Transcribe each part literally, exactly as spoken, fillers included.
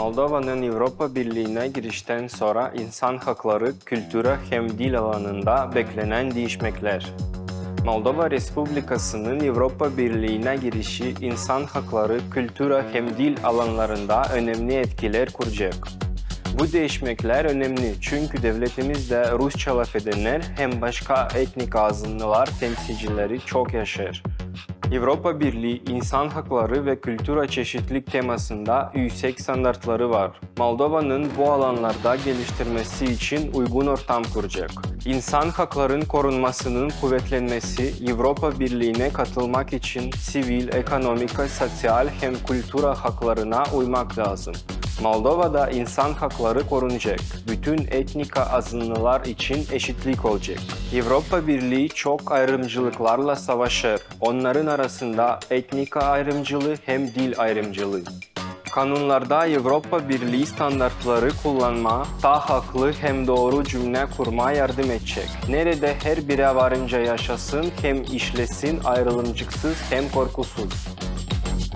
Moldovanın Evropa Birliinä giriştän sora insan hakları, kültura hem dil alanında beklenän diişmeklär. Moldova Respublikasının Evropa Birliinä girişi insan hakları, kültura hem dil alanlarında önemni etkiler kuracek. Bu diişmeklär önemni, çünkü devletimizdä rusça lafedennär hem başka etnik azınlılar temsilcileri çok yaşêêr. Evropa Birlii insan hakları ve kültura çeşitlik temasında üüsek standartları var. Moldovanın bu alanlarda geliştirmesi için uygun ortam kuracek. İnsan hakların korunmasının kuvetlenmesi Evropa Birliinä katılmak için sivil, ekonomika, soţial hem kültura haklarına uymak lääzım. Moldovada insan hakları korunacek. Bütün etnik azınlılar için eşitlik olacek. Evropa Birlii çok ayırımcılıklarla savaşêr. Onnarın arasında etnik ayırımcılıı hem dil ayırımcılıı. Kanunnarda Evropa Birlii standartları kullanmaa taa haklı hem dooru cümnä kurmaa yardım edecek, neredä herbirä varınca yaşasın hem işlesin ayırımcıksız hem korkusuz.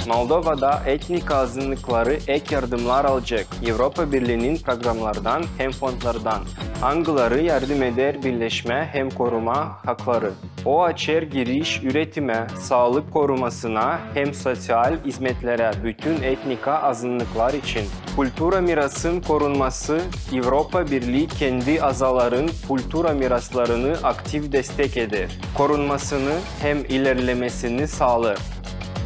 Moldovada etnik azınlıkları ek yardımnar alacek Evropa Birliinin programnardan hem fondlardan, angıları yardım eder birleşmää hem korumaa hakları. O açêr giriş üretimä, saalık korumasına hem soţial izmetlerä bütün etnik azınlıklar için. Kültura mirasın korunması. Evropa Birlii kendi azaların kültura miraslarını aktiv destek eder, korunmasını hem ilerlemesini saalêr.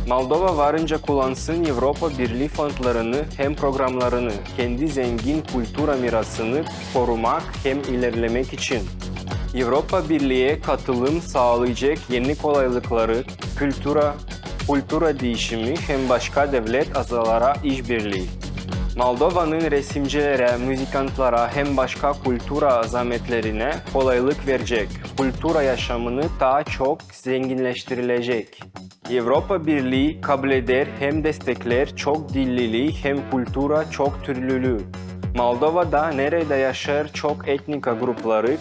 Moldova varınca kullansın Evropa Birlii fondlarını hem programnarını kendi zengin kültura mirasını korumak hem ilerlemäk için. Evropa Birliiye katılım saalayacek eni kolaylıkları, kültura, kültura diişimi hem başka devlet azalara işbirlii. Moldovanın resimcilerä, muzıkantlara hem başka kültura zametlerinä kolaylık verecek, kültura yaşamını taa çok zenginleştirilecek. Evropa Birlii kableder hem destekleer çok dillilii hem kültura çoktürlülüü. Moldovada, neredä yaşêêr çok etnik grupları,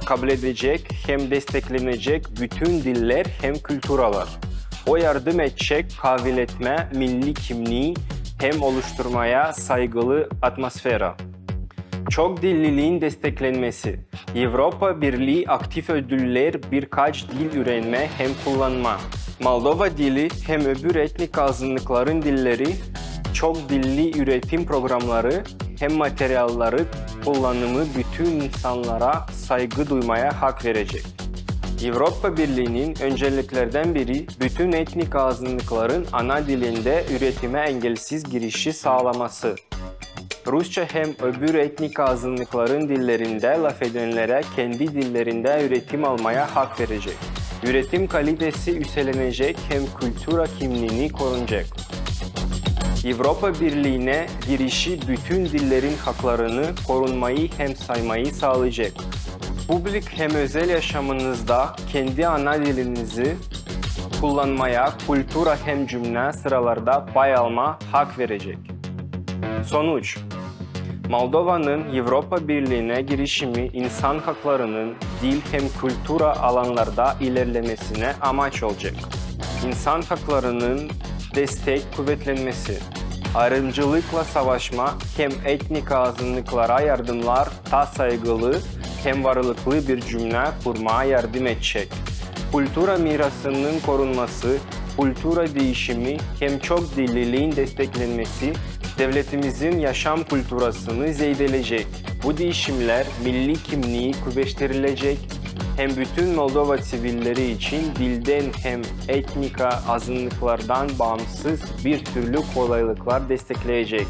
kabledecek hem desteklenecek bütün diller hem külturalar. O yardım edecek kaviletmää milli kimnii hem oluşturmaya saygılı atmosfera. Çok dilliliin desteklenmesi. Evropa Birlii aktiv ödülleer birkaç dil üürenmää hem kullanmaa. Moldova dili hem öbür etnik azınlıkların dilleri, çok dilli üretim programnarı hem materialları kullanımı bütün insannara saygı duymaya hak verecek. Evropa Birliinin önceliklerdän biri bütün etnik azınlıkların ana dilindä üretimä engelsiz girişi saalaması. Rusça hem öbür etnik azınlıkların dillerindä lafedennärä kendi dillerindä üretim almaya hak verecek. Üretim kalitesi üüselenecek hem kültura kimniini korunacek. Evropa Birliinä girişi bütün dillerin haklarını korunmayı hem saymayı saalayacek. Publik hem özel yaşamınızda kendi ana dilinizi kullanmaya, kültura hem cümnä sıralarda pay alma hak verecek. Sonuç. Moldovanın Evropa Birliinä girişimi insan haklarının, dil hem kültura alanlarda ilerlemesinä amaç olacek. İnsan haklarının destek kuvetlenmesi, ayırımcılıkla savaşma hem etnik azınlıklara yardımnar taa saygılı hem varlıklı bir cümnä kurmaa yardım edecek. Kültura mirasının korunması, kültura diişimi hem çok dilliliin desteklenmesi devletimizin yaşam külturasını zeedelecek. Bu diişimlär milli kimnii kuvetlendirecek hem bütün Moldova sivilleri için dildän hem etnik azınlıklardan baamsız bir türlü kolaylıklar destekleyecek.